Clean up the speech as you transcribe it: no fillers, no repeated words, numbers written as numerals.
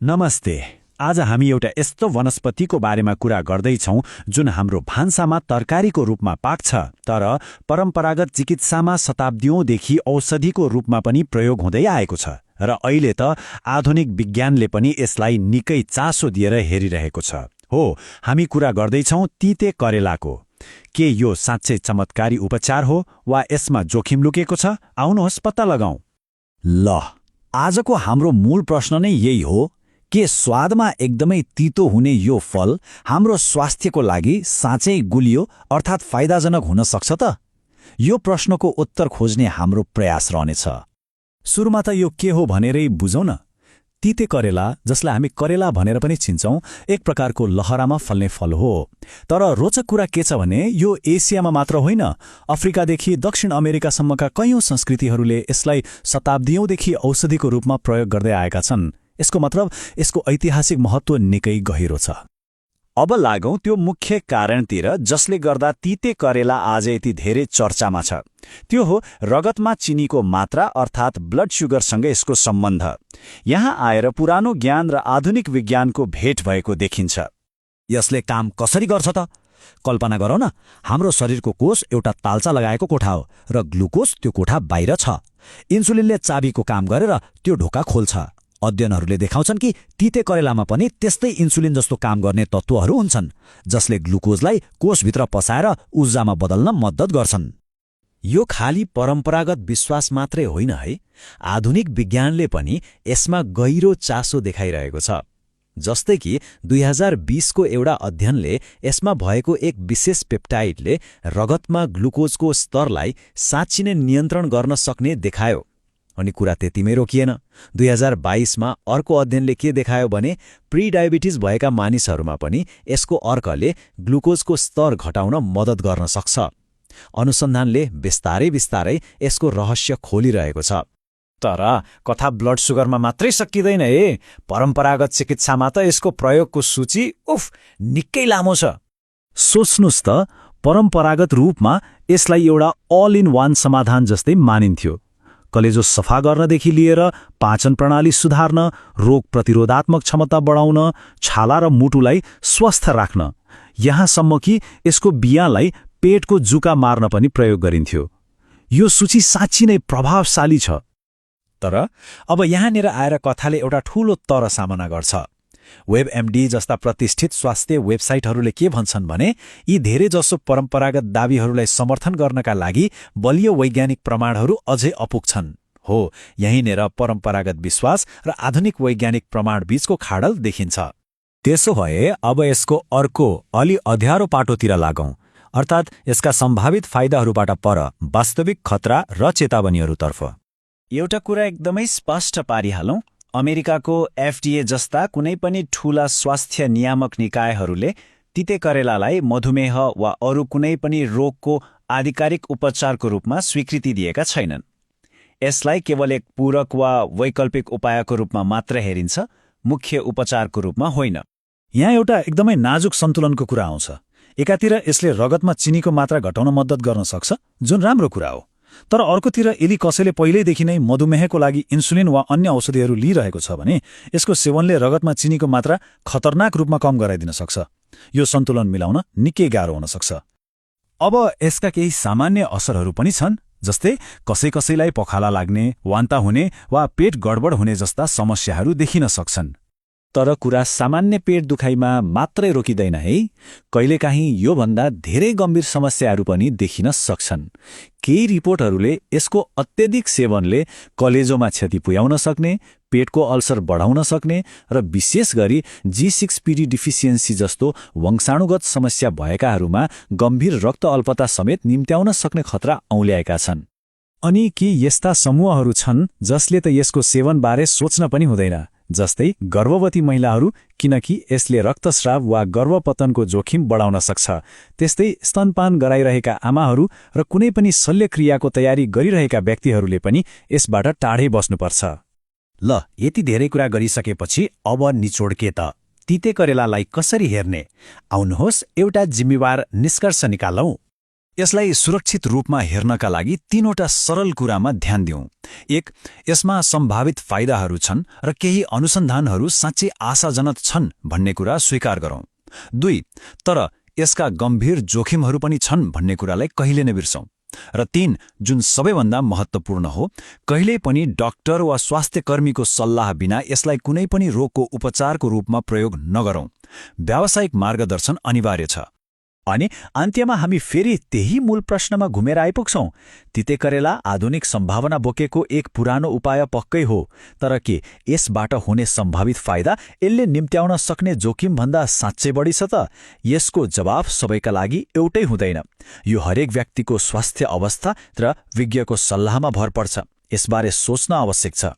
नमस्ते। आज हामी एउटा यस्तो वनस्पतिको बारेमा कुरा गर्दैछौँ जुन हाम्रो भान्सामा तरकारीको रूपमा पाक्छ, तर परम्परागत चिकित्सामा शताब्दीौँदेखि औषधिको रूपमा पनि प्रयोग हुँदै आएको छ र अहिले त आधुनिक विज्ञानले पनि यसलाई निकै चासो दिएर हेरिरहेको छ। हो, हामी कुरा गर्दैछौँ तिते करेलाको। के यो साँच्चै चमत्कारी उपचार हो वा यसमा जोखिम लुकेको छ? आउनुहोस् पत्ता लगाउँ। ल, आजको हाम्रो मूल प्रश्न नै यही हो, के स्वादमा एकदमै तीतो हुने यो फल हाम्रो स्वास्थ्यको लागि साँच्चै गुलियो अर्थात् फाइदाजनक हुन सक्छ त? यो प्रश्नको उत्तर खोज्ने हाम्रो प्रयास रहनेछ। सुरुमा त यो के हो भनेरै बुझौँ न। तिते करेला, जसलाई हामी करेला भनेर पनि चिन्छौँ, एक प्रकारको लहरामा फल्ने फल हो। तर रोचक कुरा के छ भने यो एसियामा मात्र होइन, अफ्रिकादेखि दक्षिण अमेरिकासम्मका कैयौं संस्कृतिहरूले यसलाई शताब्दीौँदेखि औषधिको रूपमा प्रयोग गर्दै आएका छन्। यसको मतलब यसको ऐतिहासिक महत्त्व निकै गहिरो छ। अब लागौं त्यो मुख्य कारणतिर जसले गर्दा तिते करेला आज यति धेरै चर्चामा छ। त्यो हो रगतमा चिनीको मात्रा अर्थात् ब्लड सुगरसँग यसको सम्बन्ध। यहाँ आएर पुरानो ज्ञान र आधुनिक विज्ञानको भेट भएको देखिन्छ। यसले काम कसरी गर्छ त? कल्पना गरौँ न, हाम्रो शरीरको कोष एउटा तालचा लगाएको कोठा हो र ग्लुकोज त्यो कोठा बाहिर छ। इन्सुलिनले चाबीको काम गरेर त्यो ढोका खोल्छ। अध्ययनहरूले देखाउँछन् कि तिते करेलामा पनि त्यस्तै इन्सुलिन जस्तो काम गर्ने तत्त्वहरू हुन्छन्, जसले ग्लुकोजलाई कोषभित्र पसाएर ऊर्जामा बदल्न मद्दत गर्छन्। यो खाली परम्परागत विश्वास मात्रै होइन है, आधुनिक विज्ञानले पनि यसमा गहिरो चासो देखाइरहेको छ। जस्तै कि 2020को एउटा अध्ययनले यसमा भएको एक विशेष पेप्टाइडले रगतमा ग्लुकोजको स्तरलाई साँच्चै नै नियन्त्रण गर्न सक्ने देखायो। अनि कुरा त्यतिमै रोकिएन। 2022मा अर्को अध्ययनले के देखायो भने प्रिडायबिटिज भएका मानिसहरूमा पनि यसको अर्कले ग्लुकोजको स्तर घटाउन मद्दत गर्न सक्छ। अनुसन्धानले बिस्तारै बिस्तारै यसको रहस्य खोलिरहेको छ। तर कथा ब्लड सुगरमा मात्रै सकिँदैन है। परम्परागत चिकित्सामा त यसको प्रयोगको सूची निकै लामो छ। सोच्नुस् त, परम्परागत रूपमा यसलाई एउटा अल इन वान समाधान जस्तै मानिन्थ्यो। कलेजो सफा गर्नदेखि लिएर पाचन प्रणाली सुधार्न, रोग प्रतिरोधात्मक क्षमता बढाउन, छाला र मुटुलाई स्वस्थ राख्न, यहाँसम्म कि यसको बियालाई पेटको जुका मार्न पनि प्रयोग गरिन्थ्यो। यो सूची साँच्चै नै प्रभावशाली छ। तर अब यहाँनिर आएर कथाले एउटा ठूलो तर सामना गर्छ। वेबएमडी जस्ता प्रतिष्ठित स्वास्थ्य वेबसाइटहरूले के भन्छन् भने यी धेरैजसो परम्परागत दावीहरूलाई समर्थन गर्नका लागि बलियो वैज्ञानिक प्रमाणहरू अझै अपुग छन्। हो, यहीँनिर परम्परागत विश्वास र आधुनिक वैज्ञानिक प्रमाण बीचको खाडल देखिन्छ। त्यसो भए अब यसको अर्को अलि अध्यारो पाटोतिर लागौँ, अर्थात् यसका सम्भावित फाइदाहरूबाट पर वास्तविक खतरा र चेतावनीहरूतर्फ। एउटा कुरा एकदमै स्पष्ट पारिहालौँ, अमेरिकाको FDA जस्ता कुनै पनि ठूला स्वास्थ्य नियामक निकायहरूले तिते करेलालाई मधुमेह वा अरू कुनै पनि रोगको आधिकारिक उपचारको रूपमा स्वीकृति दिएका छैनन्। यसलाई केवल एक पूरक वा वैकल्पिक उपायको रूपमा मात्र हेरिन्छ, मुख्य उपचारको रूपमा होइन। यहाँ एउटा एकदमै नाजुक सन्तुलनको कुरा आउँछ। एकातिर यसले रगतमा चिनीको मात्रा घटाउन मद्दत गर्न सक्छ, जुन राम्रो कुरा हो। तर अर्कोतिर यदि कसैले पहिल्यैदेखि नै मधुमेहको लागि इन्सुलिन वा अन्य औषधिहरू लिइरहेको छ भने यसको सेवनले रगतमा चिनीको मात्रा खतरनाक रूपमा कम गराइदिन सक्छ। यो सन्तुलन मिलाउन निकै गाह्रो हुन सक्छ। अब यसका केही सामान्य असरहरू पनि छन्, जस्तै कसैलाई पखाला लाग्ने, वान्ता हुने वा पेट गडबड हुने जस्ता समस्याहरू देखिन सक्छन्। तर कुरा सामान्य पेट दुखाइमा मात्रै रोकिँदैन है। कहिलेकाहीँ योभन्दा धेरै गम्भीर समस्याहरू पनि देखिन सक्छन्। केही रिपोर्टहरूले यसको अत्यधिक सेवनले कलेजोमा क्षति पुर्याउन सक्ने, पेटको अल्सर बढाउन सक्ने र विशेष गरी G6PD डिफिसियन्सी जस्तो वंशाणुगत समस्या भएकाहरूमा गम्भीर रक्त अल्पता समेत निम्त्याउन सक्ने खतरा औल्याएका छन्। अनि के यस्ता समूहहरू छन् जसले त यसको सेवनबारे सोच्न पनि हुँदैन, जस्तै गर्भवती महिलाहरू, किनकि यसले रक्तस्राव वा गर्भपतनको जोखिम बढाउन सक्छ। त्यस्तै स्तनपान गराइरहेका आमाहरू र कुनै पनि शल्यक्रियाको तयारी गरिरहेका व्यक्तिहरूले पनि यसबाट टाढै बस्नुपर्छ। ल, यति धेरै कुरा गरिसकेपछि अब निचोड के त? तिते करेलालाई कसरी हेर्ने? आउनुहोस् एउटा जिम्मेवार निष्कर्ष निकालौँ। यसलाई सुरक्षित रूपमा हेर्नका लागि 3वटा सरल कुरामा ध्यान दिउँ। 1. यसमा सम्भावित फाइदाहरू छन् र केही अनुसन्धानहरू साँच्चै आशाजनक छन् भन्ने कुरा स्वीकार गरौँ। 2. तर यसका गम्भीर जोखिमहरू पनि छन् भन्ने कुरालाई कहिले नै बिर्सौँ। र 3. जुन सबैभन्दा महत्त्वपूर्ण हो, कहिल्यै पनि डाक्टर वा स्वास्थ्यकर्मीको सल्लाह बिना यसलाई कुनै पनि रोगको उपचारको रूपमा प्रयोग नगरौँ। व्यावसायिक मार्गदर्शन अनिवार्य छ। अनि अन्त्यमा हामी फेरि त्यही मूल प्रश्नमा घुमेर आइपुग्छौँ। तितेकरेला आधुनिक सम्भावना बोकेको एक पुरानो उपाय पक्कै हो, तर के यसबाट हुने सम्भावित फाइदा यसले निम्त्याउन सक्ने जोखिमभन्दा साँच्चै बढी छ त? यसको जवाफ सबैका लागि एउटै हुँदैन। यो हरेक व्यक्तिको स्वास्थ्य अवस्था र विज्ञको सल्लाहमा भर पर्छ। यसबारे सोच्न आवश्यक छ।